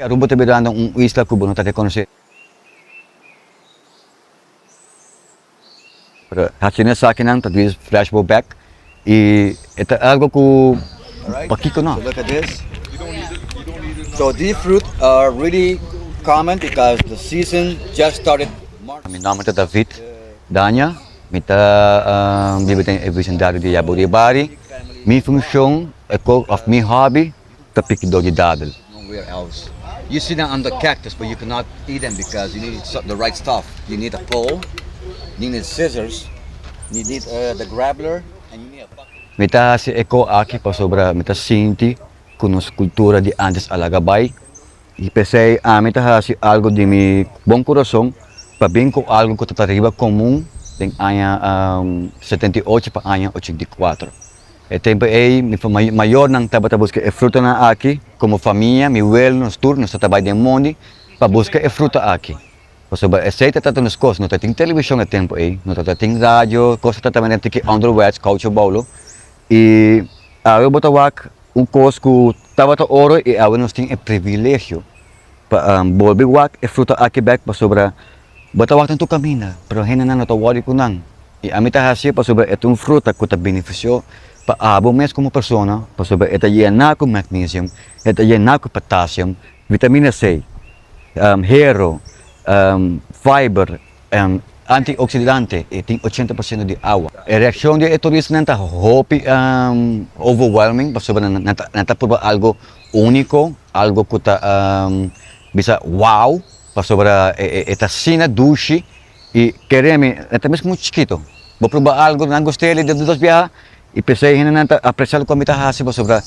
Aruba ta birando un isla ku bo no ta rekonosé. Pero hasiendo esakinan ta dwis flash bo bek i e ta algo ku pakiko no. Look at this. So these fruit are really common because the season just started. Mi nomber ta David Daña, mi ta biba den e vecindario di Yaburibari. Mi funcion of mi hobby ta pikidó di dadel. Nowhere else. You see them under cactus but you cannot eat them because you need the right stuff. You need a pole, you need scissors, you need the grappler and you need a bucket. Mi ta hasi e ko aki pasobra mi ta sinti ku nos kultura di antes a laga bai i p'esei ami ta hasi algu di mi bon kurason pa bin ku algu ku ta ta riba komun den aña 78 pa aña 84. E tempu ei mi mayornan tabata buska e frutanan aki komo famia, mi welo, nos tur nos ta bai den mondi pa buska e fruta aki. Pasobra esei ta trata nos kos, no ta tin televishon e tempu ei, no ta tin radio, kos ta trata manera tiki onderwets, koucho boulo. I awe bo ta wak un kos ku tabata oro i awe nos tin e privilegio pa bolbe wak e fruta aki bek pasobra bo ta wak nan tur kaminda pero hendenan no ta wòri ku nan. I ami ta hasié pasobra e ta un fruta ku ta benefisio pa abo mes komo persona pasobra e ta yená ku magnesium, e ta yená ku potassium, vitamina C, hero, fiber, antioxidante i tin 80% di awa. E reakshon di e turistanan ta hopi overwhelming pasobra nan ta proba algo úniko, algo ku ta bisa wow pasobra e ta asina dushi. I kere mi, e ta mes komo chikito. Bo proba algu, nan gust'é di dos biaha, i p'esei hendenan ta apresia loke mi ta hasi pasobra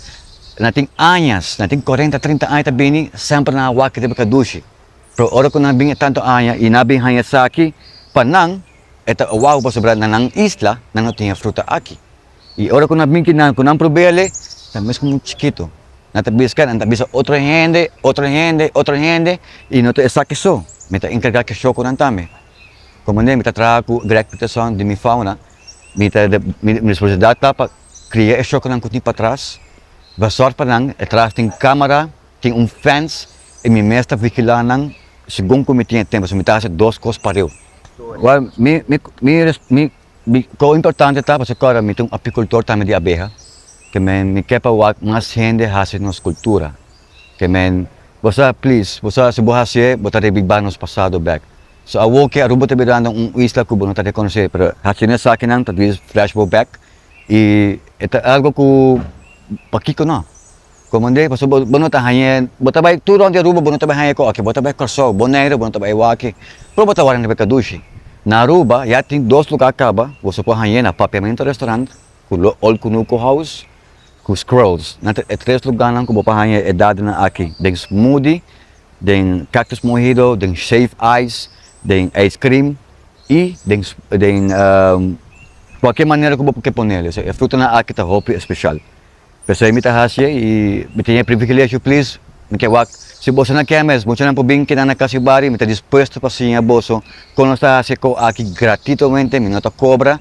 nan tin añas, nan tin kuarenta, trinta aña ta bini, semper nan a wak riba kadushi. Pero ora ku nan bin e tantu aña i nan a bin haña esaki, pa nan e ta wou pasobra na nan isla nan no tin e fruta aki. I ora ku nan bin kinan ku nan prob'el, ta mes komo chikito. Nan ta biska, nan ta bisa otro hende, otro hende, otro hende, i no ta esaki so. Mi ta enkargá ku e shokonan tambe. Komo mi ta traha ku Greg Peterson di mi fauna, mi ta mi responsabilidat ta pa kria e shokonan ku tin patras, besòrg pa nan, e tras tin kamera, tin un fence, i mi mes ta vigilá nan segun ku mi tin e tempu. So mi ta hasi dos kos pareu. Wèl, mi mi mi Mi ko importante ta pasobra kòrda mi ta un apikultor tambe di abeha ke men mi ke pa wak mas hende hasi nos kultura ke men bo sa please bo sa si bo hasié bo ta rebiba nos pasado bèk so awor ke Aruba ta birando un isla ku bo no ta rekonosé pero hasiendo esakinan ta dwis flash bo bèk i e ta algo ku pakiko no komand'é pasobra bo no ta hañ'é bo ta bai tur rònt di Aruba bo no ta bai hañ'é ku oke bo ta bai Kòrsou Boneiru bo no ta bai wak pero bo ta wak riba kadushi na Aruba ya tin dos lugá kaba boso por hañ'é na Papiamento Restaurant ku Old Kunuku House ku Squirrels nan ta e tres lugánan ku bo por haña e dadenan aki den smoothie den cactus mojito den shave ice den ice cream i den den kualke manera ku bo ke ponel e frutanan aki ta hopi espeshal. P'esei mi ta haci'e y mi tin e privilegio please mi ke wak si boso na ke mes muchanan por bin keda na cas y bari mi ta dispuesto pa siña boso con nos ta haci e co aki gratitamente mi no ta cobra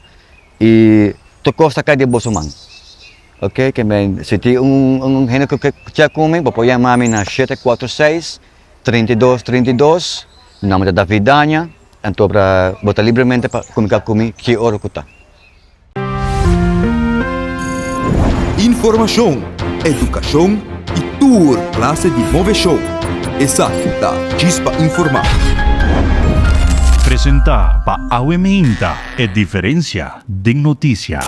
y tur cos ta cay den boso man ok ke men si tin un hende cu ke check cu mi bo por yama mi na 746 32 32 mi nomber ta David Daña anto bo ta libremente pa comunica cu mi ki ora cu ta. Informashon, edukashon i tur klase di moveshon. Esaki ta Djis pa Informá. Presentá pa Awe Meinta, e diferensia den notisia.